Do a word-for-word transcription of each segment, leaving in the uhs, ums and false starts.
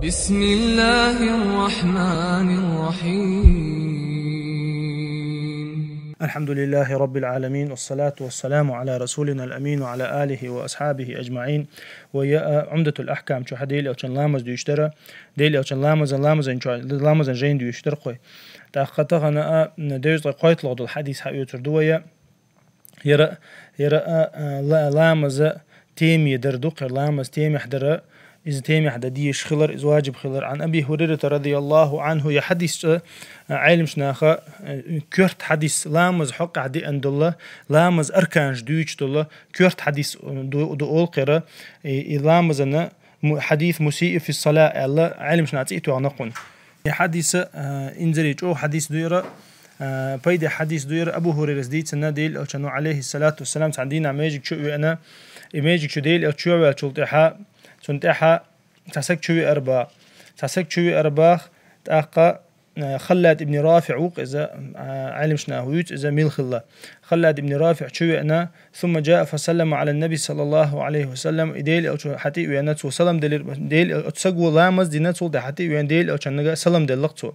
بسم الله الرحمن الرحيم. الحمد لله رب العالمين، والصلاة والسلام على رسولنا الأمين وعلى آله وأصحابه أجمعين. Вай а Умдатул Ахкам чу хьа Дела Элчан ламаз дуьйцуш дара, Дела Элчан ламазан, ламазан чу, ламазан жайн дуьйцуш дара кхой. ТӀаккха тахана а дезткъе кхойтталагӀа дола хьадис хьаоьцур ду вай. Яра, яра а, а, ла-, ламаза теме дар ду, кхер ламаз темехь дара, иза темехь дан дезаш хилар, иза ваджиб хилар. Ан Аби Хурайрата радияллаху анху, я хьадис чӀа, а, Ӏелимаш наха, а, коьрта хьадис, ламаз хьокъехь деана дола, ламаз арканаш дуьйцуш дола, коьрта хьадис ду, ду олу кхера, и, и ламазана му-, хьадис мусиъ фи сала аьлла, Ӏелимаш наха цӀе а тоьхна кхунна. И хьадиса, а, инзаре чӀогӀа хьадис ду яра, а, пайде хьадис ду яра, Абу Хурайрас дийцина, Дела Элчано, алейхиссалату вассалам, цхьана дийнахь межиг чу а веана, и межиг чу Дела Элча чу а ваьллачул тӀаьхьа, цунна тӀаьхьа цхьа саг чу веара баха. Цхьа саг чу веара баха, тӀаккха, а, Халлад ибн Рафиъ ву-кх иза, а, Ӏелимаш наха вуьйцу иза мила хилла. Халлад ибн Рафиъ чу веана, ثم جاء فسلم على النبي صلى الله عليه وسلم. И Дела Элча хьа тӀе а веана, цо салам делира, Дела Элча, оцу саго ламаз дина, цул тӀаьхьа хьа тӀе а веана, Дела Элчанга салам делла-кх цо.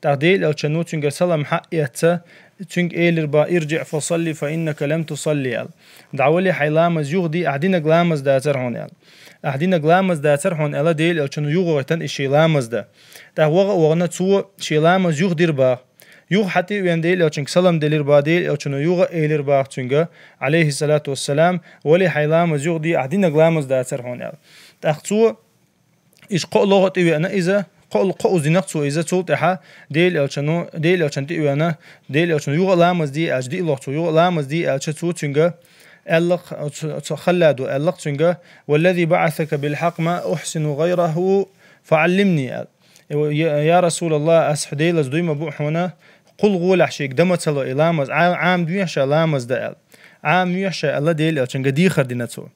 ТӀаккха Дела Элчано цуьнгара салам хьа а эцна, цуьнга элира баха: «ارجع فصل فإنك لم تصل», аьлла. «ДӀавала, хьайн ламаз юха де, ахь динарг ламаз дацара хьуна», аьлла. «Ахь динарг ламаз дацара хьуна», аьлла, Дела Элчано юха вахийтина и шен ламаз дан. ТӀаккха ваха а вахана, цо шен ламаз юха дира баха. Юха хьа тӀе а веана, Дела Элчанга салам делира баха, Дела Элчано юха а элира баха цуьнга, алейхиссалату вассалам: «Вала, хьайн ламаз юха де, ахь динарг ламаз дацара хьуна», аьлла. ТӀаккха цо, иштта кхоъ логӀа тӀе веана иза, кхоъ, кхоъ зина-кх цо иза, цул тӀаьхьа Дела Элчано, Дела Элчан тӀе а веана, Дела Элчано юха а ламаз де аьлча, диъ лохьа цо юха а ламаз де аьлча, цо цуьнга аьлла-кх, цу, цу Халладо аьлла-кх цуьнга: «والذي بعثك بالحق ما أحسن غيره فعلمني», аьлла. Э, я, я Расулаллах, ас хьо Делаца дуй ма бу хьуна, кхул гӀолехь шега дан ма ца ло и ламаз, Ӏа-, Ӏамадехьа ша ламаз дан аьлла. Ӏамадехьа ша аьлла, Дела Элчанга дехар дина цо.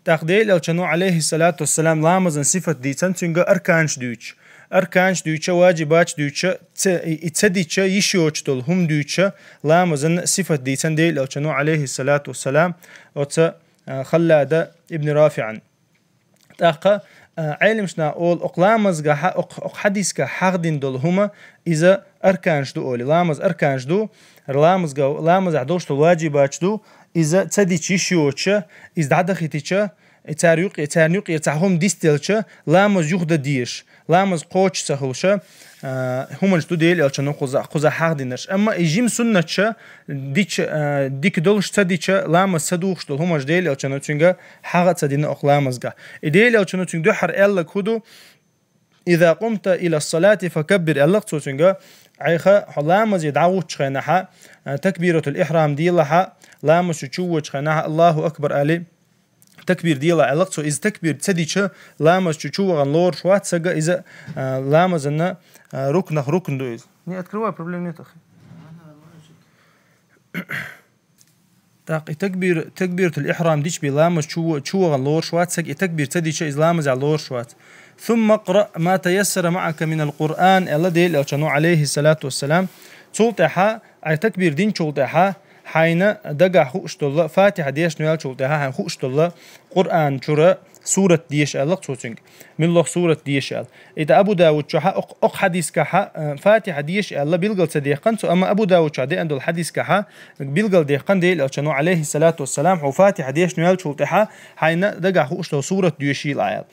ТӀаккха Дела Элчано, алейхиссалату вассалам, ламазан сифат дийцина цуьнга арканаш дуьйцуш. Арканаш дуьйцуш, ваджибаташ дуьйцуш, ца, и, и ца дича йиш йоцуш долу хӀума дуьйцуш, ламазан сифат дийцина Дела Элчано, алейхиссалату вассалам, оцу, а, Халлада ибн Рафиъан. ТӀаккха, а, Ӏелимаш наха олу, окху ламазгахьа, окху, окху хьадисгахь хьахдина долу хӀума, иза арканаш ду олий. Ламаз арканаш ду, ламазга-, ламазехь долуш долу ваджибаташ ду, иза ца дича йиш йоцуша, иза дӀадахийтича, и цара юкъе, царна юкъера цхьа хӀума дисделча, ламаз юха дан дезаш, ламаз кхочуш ца хуьлуша, а, хӀуманаш ду Дела Элчано кхуза, кхуза хьахдинарш. Амма и жима суннаташа дича, а, дика долуш ца дича, ламаз ца духуш долу хӀуманаш Дела Элчано цуьнга хьагӀ а ца дина окху ламазгахь. И Дела Элчано цуьнга дуьххьара аьлларг хӀун ду: «إذا قمت إلى الصلاة فكبر», аьлла-кх цо цуьнга, айхьа хьо ламазе дӀагӀуттучу хенахьа, а, такбиратул ихьрам делахьа, ламаз чу чу воьдучу хенахьа, Аллаху акбар али, такбир делахь, аьлла-кх цо. Иза такбир ца дича, ламаз чу чу вахана лоруш вац сага, иза, а, ламазана, а, рукнах рукн ду иза. Не открывай, проблем нет, ахи. ТӀаккха и такбир, такбиратул ихьрам дича бен ламаз чу, чу вахана лоруш вац сага, и такбир ца дича, иза ламазехь лоруш вац. «ثم اقرأ ما تيسر معك من القرآن», аьлла Дела Элчано, алейхиссалату вассалам. Цул тӀаьхьа, ай такбир динчул тӀаьхьа, хьайна дагахь хууш долла, Фатихьа дешна ваьллачул тӀаьхьа, хьайна хууш долла Къуръан чуьра сурат деша аьлла-кх цо цуьнга. Муьлхха сурат деша аьлла. И тӀа Абу Давуд чохьа, окх-, окху хьадисгахьа, а, Фатихьа деша аьлла, билгал ца дехкан цо, амма Абу Давуд чохь деана долу хьадисгахьа, билгал дехкан Дела Элчано, алейхиссалату вассалам, хьо Фатихьа дешна ваьллачул тӀаьхьа, хьайна дагахь хууш долу сурат доьшийла Ӏа аьлла.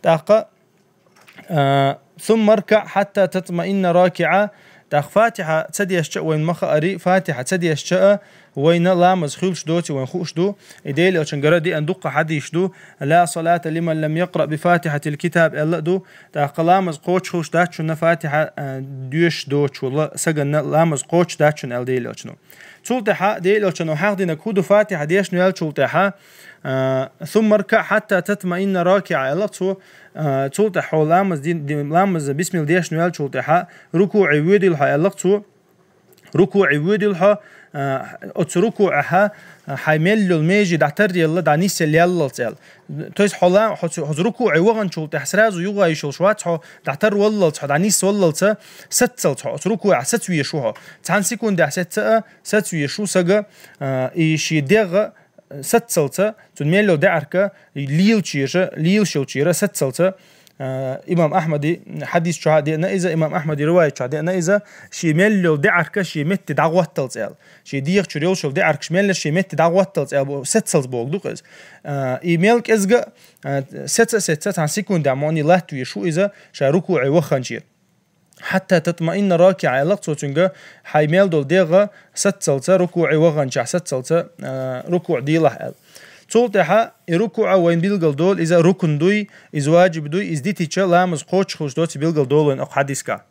ТӀаккха, а, «ثم اركع حتى تطمئن راكعا». ТӀаккха Фатихьа ца дешча а вайна ма хаари, Фатихьа ца дешча а вайна ламаз хуьлуш доций вайна хууш ду. И Дела Элчан гара деана дуккха хьадисаш ду: «لا صلاة لمن لم يقرأ بفاتحة الكتاب», аьлла а ду. ТӀаккха ламаз кхочуш хуьлуш дац шуна Фатихьа, а, доьшуш доцуш волу саганна ламаз кхочуш дац шуна аьлла Дела Элчано. Цул тӀаьхьа Дела Элчано хьахдинарг хӀун ду: Фатихьа дешна ваьллачул тӀаьхьа, а, «ثم اركع حتى تطمئن راكعا», аьлла-кх цо, а, цул тӀаьхьа хьо ламаз дин, дин, ламаз бисмилла дешна ваьллачул тӀаьхьа, рукуӀе воьдийла хьо, аьлла-кх цо, рукуӀе воьдийла хьо, а, оцу рукуӀехьа, а, хьайн мел йолу меже дӀатаръелла, дӀанисъелла яллалц аьлла. То есть хьо ла-, хьо цу, хьо цу рукуӀе ваханчул тӀаьхьа сразу юхавайшалуш вац хьо, дӀатарваллалц хьо, дӀанисваллалца, саццалц хьо, оцу рукуӀехь сацвеш ву хьо. Цхьана секундехь сецца а, сацвеш ву сага, а, и шен дегӀ а саццалца, цуьнан мел йолу даьӀарка лелачуьра, лелаш йолчуьра саццалца, А, имам Ахьмади хьадис чу деана иза, имам Ахьмади риваят чу деана иза, ший мел йола даьӀарка ший метте дӀагӀотталца аьлла. Ший дегӀа чура йолаш йола даьӀаркаш мел ший метте дӀагӀотталца аьлла, сецалца бохург ду-кх иза. А, и мел кӀезига, а, сеца, сеца, цхьан секунде муни латтавеш ва иза, ша рукуӀе ваханчера. «حتى تطمئن راكعا», аьлла-кх цо цуьнга, хьай мел дола дегӀ сецалца, рукуӀе ваханча сецалца, а, рукуӀ делахь аьлла. Цул тӀехьа и рукуӀ вайна билгал долу, иза рукн дуй, иза ваджиб дуй, иза дитича ламаз кхочуш хилча доций билгал долу вайна окху хьадисга.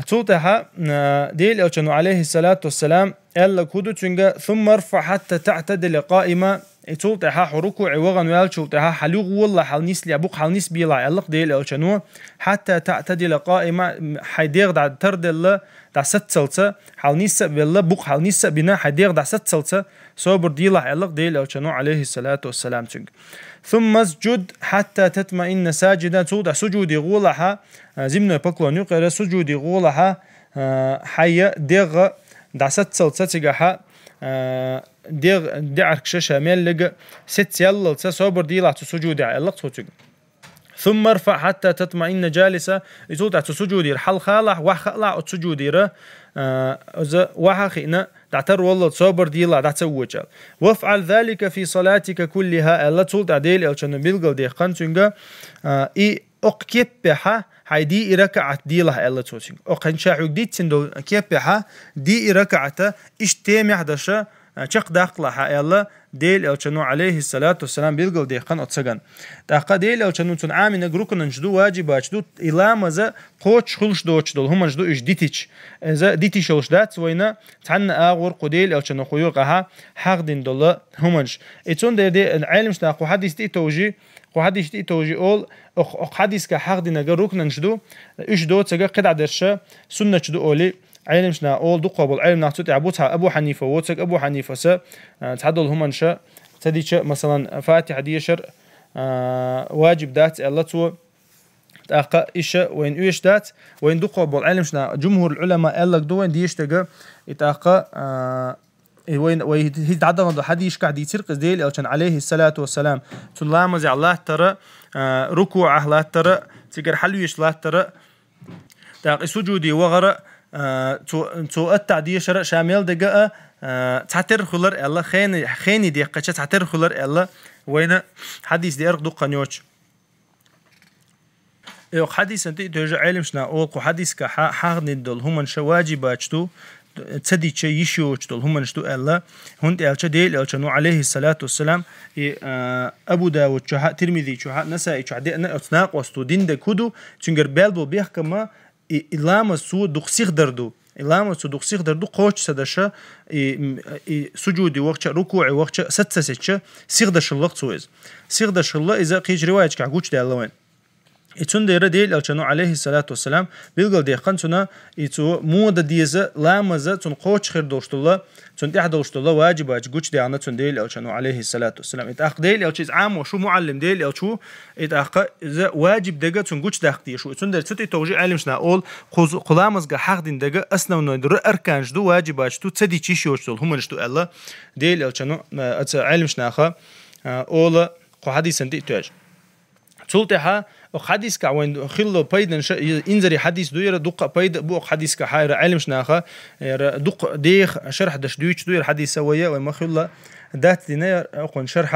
Цул тӀехьа, а, Делан Элчано, алейхиссалату вассалам, аьлларг хӀун ду цуьнга: «ثم ارفع حتى تعتدل قائما». И цул тӀехьа хьо рукуӀе вахана ваьллачул тӀехьа хьалюгӀаволалахь, хьалнислахь, букъ хьалнисбелахь, аьлла-кх Делан Элчано. «حتى تعتدل قائما», хьайн дегӀ дӀатарделла, дӀасецалца, хьалнисса а велла, букъ хьалнисса а бина, хьайн дегӀ дӀасецалца, собар делахь, аьлла-кх Делан Элчано, алейхиссалату вассалам, цуьнга. «ثم اسجد حتى تطمئن ساجدا». Цул тӀехьа сужуде гӀолахь, а, земной поклон юкъера, сужуде гӀолахь, а, хьайн дегӀ дӀасецалца цигахь, а, дегӀ, даьӀаркаш ша мел йолу сецаяллалца собар делахь цу сужудехь, аьлла-кх цо цуьнга. «ثم ارفع حتى تطمئن جالسا». И цул тӀехьа цу сужудера хьалхалахь, ваха а лахь оцу сужудера, а, иза ваха а хиъна, дӀатарваллалца собар делахь, дӀа ца воьдуш. «وافعل ذلك في صلاتك كلها», аьлла, цул тӀехьа Делан Элчано билгалдаьккхина цуьнга, а, и окху кеппехь хьайн диъ ракаӀат делахь, аьлла цо цуьнга. Окху хӀинца ша хьоьга дийцина долу кеппехь диъ ракаӀат иштта темехь а деш, а, чекхдаккхалахь, аьлла, Делан Элчано, алейхиссалату вассалам, билгалдаьккхина оцу сагана. ТӀаккха Делан Элчано цунна Ӏамийнарг рукнанаш ду, ваджибаташ ду, и ламаз кхочуш хилча доцуш долу хӀуманаш ду уьш дитича. Иза дитина йолуш дац вайна цхьанна агӀор кху Делан Элчано кху юкъахь хьахдина долу хӀуманаш. И цундела де-, Ӏеламнаха кху хьадис тӀе а товжий, кху хьадис тӀе а товжий олу, окху, окху хьадисехь хьахдинарг рукнанаш ду, уьш доцург кхидӀа дерш суннаташ ду олий, Ӏеламнаха олу, дукхах болу Ӏеламнах цу тӀехь бу, цхьа Абу Хьанифа воцург, Абу Хьанифас, а, цхьадолу хӀуманаш ца дича, масалан, Фатихьа дешар, а, ваджиб дац аьлла цо. ТӀаккха иша вайна оьшуш дац, вайна дукхах болу Ӏеламнаха, джумхурул Ӏулама аьлларг ду вайна дешдерг, и тӀаккха, а, и вайна, вай хӀинца дӀадахана долу хьадисашкахь дийцира-кх иза Делан Элчано, алейхиссалату вассалам, цуьнан ламазехь латтар, а, рукуӀехь латтар, цигара хьалвеш латтар, тӀаккха и сужуде вахар, а, цо, цо аттахьият дешар, ша мел дерг а, а, цхьатерра хуьлура аьлла, хене, хене деккхича цхьатерра хуьлура аьлла, вайна хьадис деара-кх дукха хан йоцуш. И окху хьадисан тӀе а тевжаш Ӏеламнаха олу, кху хьадисехь хьа-, хьахдина долу хӀуманаш ваджибаташ ду, ца дича йиш йоцуш долу хӀуманаш ду аьлла, хӀунда аьлча Делан Элчано, алейхиссалату вассалам, и, а, Абу Давуд чохь а, Тирмизи чохь а, Насаи чохь а деана оцу накъосто дина дерг хӀун ду, цуьнгара баьлла болу бехкам, и, и ламаз цо дукха сиха дар ду. И ламаз цо дукха сиха дар ду, кхочуш ца деш, и, и сужуде вахча, рукуӀе вахча, саца ца сецча, сиха деш хилла-кх цо иза. Сиха деш хилла, иза кхечу риваяташкахь гучудаьлла вайна. И цундела Делан Элчано, алейхиссалату вассалам, билгалдаьккхина цунна, и цо мо дан деза ламаз, цунна кхочуш хир долуш долу, цунна тӀехь долуш долу ваджибаташ гучудаьхна цунна Делан Элчано, алейхиссалату вассалам. И тӀаккха Делан Элча иза Ӏамо шу муӀаллим Делан Элча ву, и тӀаккха иза ваджиб дерг цунна гучудаккха дезаш ву. Цундела цу тӀе товжий Ӏеламнаха олу, кху, кху ламазехь хьахдина дерг, основной ду, рукнанаш ду, ваджибаташ ду, ца дича йиш йоцуш долу хӀуманаш ду аьлла, Делан Элчано, а, оцу Ӏеламнаха, а, олу кху хьадисан тӀе а тоьжна. Цул тӀаьхьа окху хьадисехь вайн хилла пайданаш, и инзаре хьадис ду, яра дуккха а пайда бу окху хьадисехь, яра Ӏеламнаха, яра дуккха деха шархь деш дуьйцуш ду, яра хьадис вай, вай ма хилла дац дина, яра окхун шархь.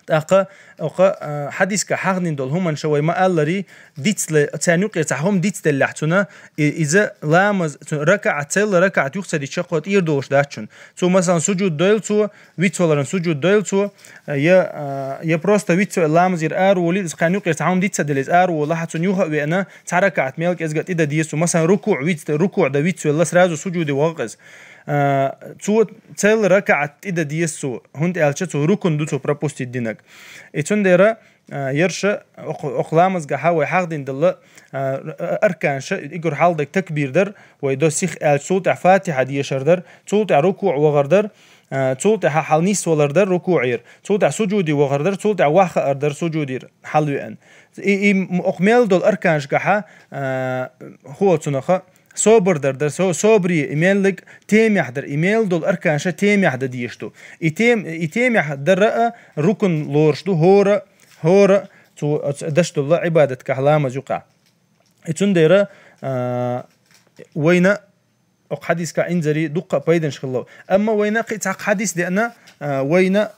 ТӀаккха окху, а, хьадисехь хьахдина долу хӀуманаш вай ма аллара, дицле, царна юкъе цхьа хӀума дицделлехь цунна, и, иза ламаз, цу ракаӀат, цхьа ракаӀат юха ца дича, кхо тӀера долуш дац цунна. Цо, масалан, сужуд дойла цо, вицваларан сужуд дойла цо, я, а, я просто вицве-, ламазера араволийла, иза кхарна юкъера цхьа хӀума диц ца делла, иза араволахь, цунна юха а веана, цхьа ракаӀат мел кӀезга тӀе дан деза цо. Масалан, рукуӀ виц-, рукуӀ дан вицвелла, сразу сужуде ваха иза. А, цо цхьа ракаӀат тӀе дан деза цо, хӀунда аьлча цо рукн ду цо пропустить динарг. И цундела, а, яра ша окху, окху ламазехь вай хьахдина долу, а, арканаш, уггар хьалха дерг такбир дар, вай до сиха аьлча, цул тӀаьхьа Фатихьа дешар дар, цул тӀаьхьа рукуӀе вахар дар, а, цул тӀаьхьа хьалнисвалар дар рукуӀера, цул тӀаьхьа сужуде вахар дар, цул тӀаьхьа ваха а дар сужудера хьалвеана. И, и м-, окху мел долу арканашкахь, а, хӀун олу цунах, собар дар дар, со-, собаре, и мел дерг темехь дар, и мел долу арканаш темехь дан дезаш ду. И тем-, и темехь дар а рукн лоруш ду, хӀора, хӀора, цо оцу деш долу Ӏибадаткахь ламаз юкъахь. И цундела, а, вайна окху хьадискахь инзаре дуккха а пайданаш хилла. Амма вайна кхин цхьа хьадис деана, а, вайна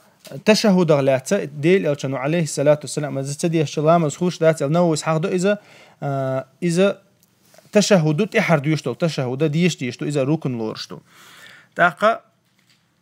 ташаххудах лаьцна, Делан Элчано, алейхиссалату вассалам, иза ца дешча ламаз хуьлуш дац аьлла, Нававис хьахдо иза, а, иза ташаххуду тӀаьхьара доьшуш долу, ташаххуда дешаш дешаш ду, иза рукн лоруш ду. ТӀаккха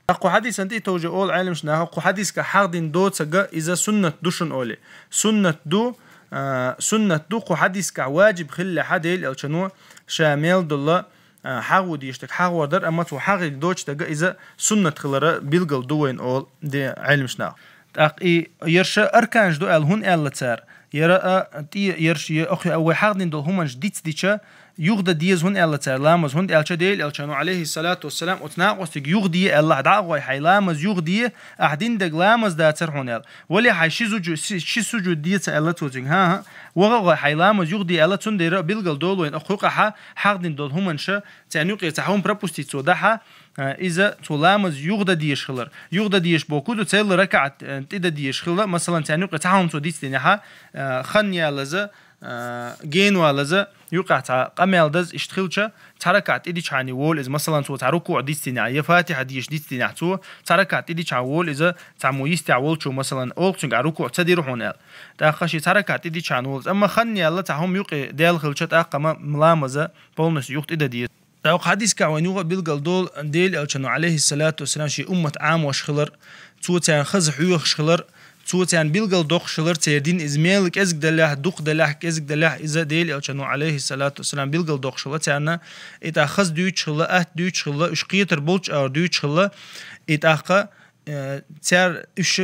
Ткъа кху хьадисан тӀе товжа олу Ӏеламнаха, кху хьадисгахь хьахдина доцург иза суннат ду шуна олий. Суннат ду, а, суннат ду, кху хьадисгахь ваджиб хиллехьа Делан Элчано ша мел долу, а, хьагӀо дийшдаг хьагӀор дара, амма цо хьагӀийга доцург иза суннат хилара билгал ду вайна олу де Ӏеламнаха. ТӀаккха и ерша арканаш ду аьлла хӀунда аьлла цара? Яра а, тӀе ерш, е, охьа, вай хьахдина долу хӀуманаш дицдича, юхадан деза хӀунда аьлла цара ламаз, хӀунда аьлча Делан Элчано, алейхиссалату вассалам, оцу накъостиг юхаде аьлла, дӀа а гӀой хьайн ламаз юхаде, ахь диндаг ламаз дацара хьуна аьлла. Вале хьайн ши зуджу-, ши, ши сужуд деца аьлла цо цуьнга, хӀан-хӀа, ваха а гӀой хьайн ламаз юхаде аьлла, цундела билгал долу вайна, кху юкъахьа хьахдина долу хӀуманаш, царна юкъе цхьа хӀума пропустить цо дахьа, а, иза цо ламаз юхадан дезаш хилар. Юхадан дезаш бохург ду, церла ракаӀат, а, тӀедан дезаш хилла, масалан, царна юкъе цхьа хӀума цо дицдинехьа, а, хан ялаза, а, генвалаза, юкъахь цхьа къамел даза иштта хилча, цхьа ракаӀат тӀедичхьана волу иза, масалан, цо цхьа рукуӀ дицдинехь, я фатихьа дийша дицдинехь цо, цхьа ракаӀат тӀедичхьана волу иза, цхьаммо йистехь волчо, масалан, олу цуьнга рукуӀ ца дира хьуна аьлла. ТӀаккха ши цхьа ракаӀат тӀедичхьана волу иза. Амма хан яьлла цхьа хӀума юкъе даьлла хилча, тӀаккха ма ламаза полностью юха тӀедан деза. ТӀаккха хьадискахь вайна юха а билгал долу Делан Элчано, алейхиссалату вассалам, шен уммат Ӏамош хилар, цо царна хаза хьоьхуш хилар, цо царна билгал доккхуш хилар, церан дин иза мел кӀезиг далехь, дукха далехь, кӀезиг далехь, иза Делан Элчано, алейхиссалату вассалам, билгал доккхуш хилла царна, и тӀаккха хаза дуьйцуш хилла, атта дуьйцуш хилла, уьш кхетар болчу агӀор дуьйцуш хилла, и тӀаккха, э, цара уьш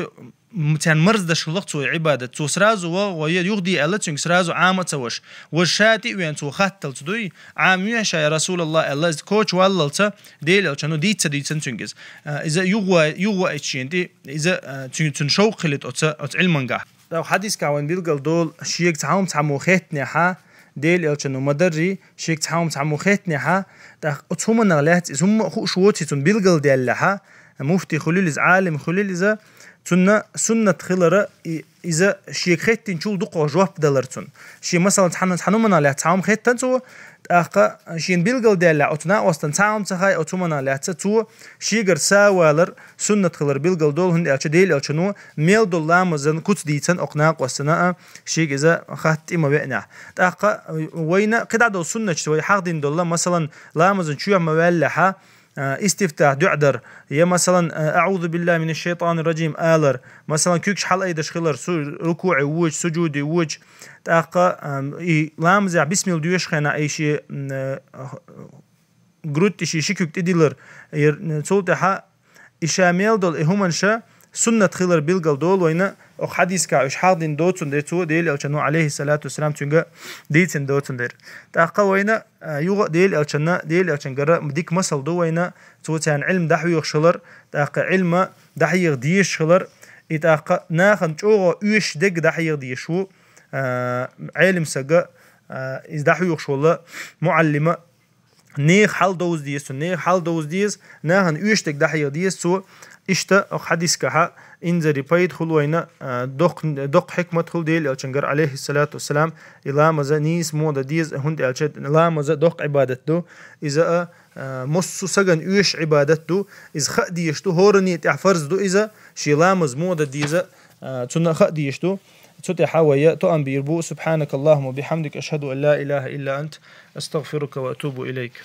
м-, царна марздаш хилла цо и Ӏибадат. Цо сразу ваха гӀой, юхаде аьлла цуьнга сразу Ӏама а ца ваша. Важа ша тӀе а веана цо хатталца дуй, Ӏама вехьа ша, я Расулаллах, аьлла, иза коча валлалца, Делан Элчано дийца ца дийцина цуьнга иза. А, иза юхаваьлла, юхаваьлла шена тӀе, иза, а, цуьнан, цуьнан шовкъ хилийта оцу, оцу Ӏилмангахь. ТӀаккха хьадискахь вайна билгал долу, шега цхьа хӀума цхьаммо хеттинехьа, Делан Элчано ма-дарра, шега цхьа хӀума цхьаммо хеттинехьа, тӀаккха оцу хӀуманах лаьцна иза хӀумма а хууш воций цунна билгал даьллехьа, муфти хуьлийла иза, Ӏалим хуьлийла иза, цунна суннат хилара и иза шега хеттинчул дукхагӀа жоп далар цунна. Шен, масалан, цхьана, цхьана хӀуманах лаьцна цхьа хӀума хеттина цо, тӀаккха шена билгал даьллехь, оцу накъостана цхьа хӀума ца хаьа, оцу хӀуманах лаьцна цо шегара са валар суннат хилар билгал долу, хӀунда аьлча Делан Элчано мел долу ламазан куц дийцина окху накъостана а, шега иза хатта тӀе ма веанехь. ТӀаккха вайна кхидӀа долу суннаташ вай хьахдина долла, масалан, ламазан чоьхьа ма ваьллехьа, а, истифтахь дуӀа дар, я, масалан, а, «АӀузу биллахи минаш шайтанир раджим» алар, масалан, куьйгаш хьалаайдаш хилар, су-, рукуӀе вуьйча, сужуде вуьйча, тӀаккха, а, и ламазехь бисмилла доьшучу хенахь и шен, м, а, грудь тӀе шен ши куьг тӀедиллар, ер, цул тӀаьхьа и ша мел долу и хӀуманаш суннат хилар билгал долу вайна, окху хьадискахь уьш хьахдина доцун дера цо, Делан Элчано, алейхиссалату вассалам, цуьнга дийцина доцун дера. ТӀаккха вайна, а, юха а Делан Элчанна, Делан Элчангара дика масал ду вайна, цо царна Ӏилма дӀахьоьхуш хилар, тӀаккха Ӏилма дӀахьеха дезаш хилар, и тӀаккха нахана чӀогӀа оьшуш дерг дӀахьеха дезаш ву, а, Ӏелим сага, а, иза дӀахьоьхуш волу муӀаллима, нехан хьал довза деза цо, нехан хьал довза деза, нахана оьшуш дерг дӀахьеха деза цо. Иштта окху хьадискахьа инзаре пайда хуьлу вайна, а, доккха, доккха хьикмат хуьлу Делан Элчангара, алейхиссалату вассалам, и ламаза нийса муха дан деза, хӀунда аьлча ламаза доккха Ӏибадат ду, иза а, а, массо а сагана оьшуш Ӏибадат ду, иза хаа дезаш ду, хӀоранна тӀехь фарз ду иза, шен ламаз муха дан деза, а, цунна а хаа дезаш ду. Цу тӀехьа вай тоам бийр бу. سبحانك اللهم وبحمدك، أشهد أن لا إله إلا أنت، أستغفرك وأتوب إليك.